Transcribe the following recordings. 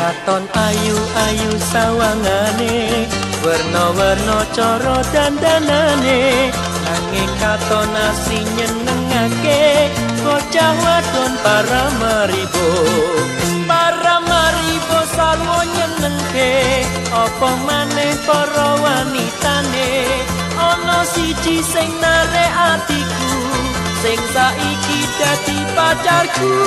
Katon ayu-ayu sawangane, werna-werna cara dandanane, nanging katon asli nyenengake bocah wadon Paramaribo. Paramaribo sarwa nyenengke, apa maneh para wanitane. Ana siji sing narik atiku, sing saiki dadi pacarku.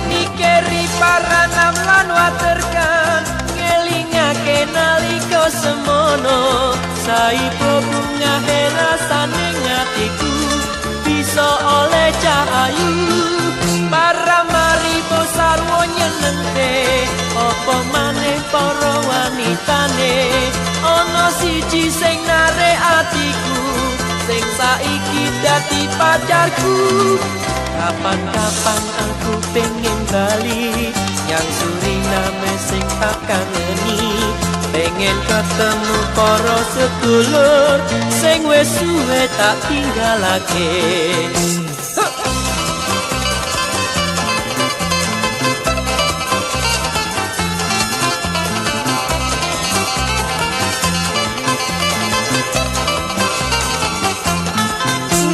Nikeri Paranam lan Waterkan ngelingake nalika semono, saipo bungahe rasane ngatiku bisa oleh cah ayu. Paramaribo sarwa nyenengke, apa maneh para wanitane. Ana siji sing narik atiku, sing saiki dadi pacarku. Kapan-kapan aku pengen bali nyang Suriname sing tak kangeni, pengen ketemu para sedulur sing wis suwe tak tinggalake.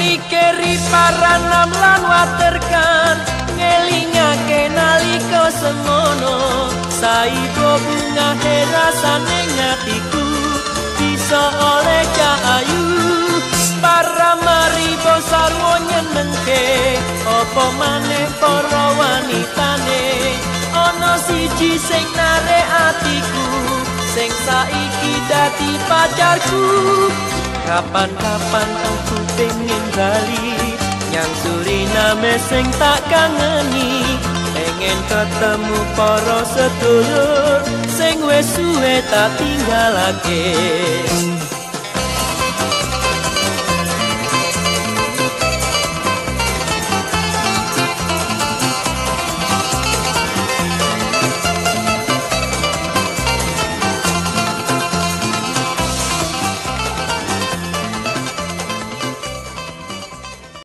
Nikeri Paranam lan Waterkan ngelingake nalika semono, saibo bungahe rasane ngatiku bisa oleh cah ayu. Paramaribo sarwa nyenengke, apa maneh para wanitane. Ana siji sing narik atiku, sing saiki dadi pacarku. Kapan-kapan aku pengen bali nyang Suriname sing tak kangeni, pengen ketemu para sedulur sing wis suwe tak tinggalake.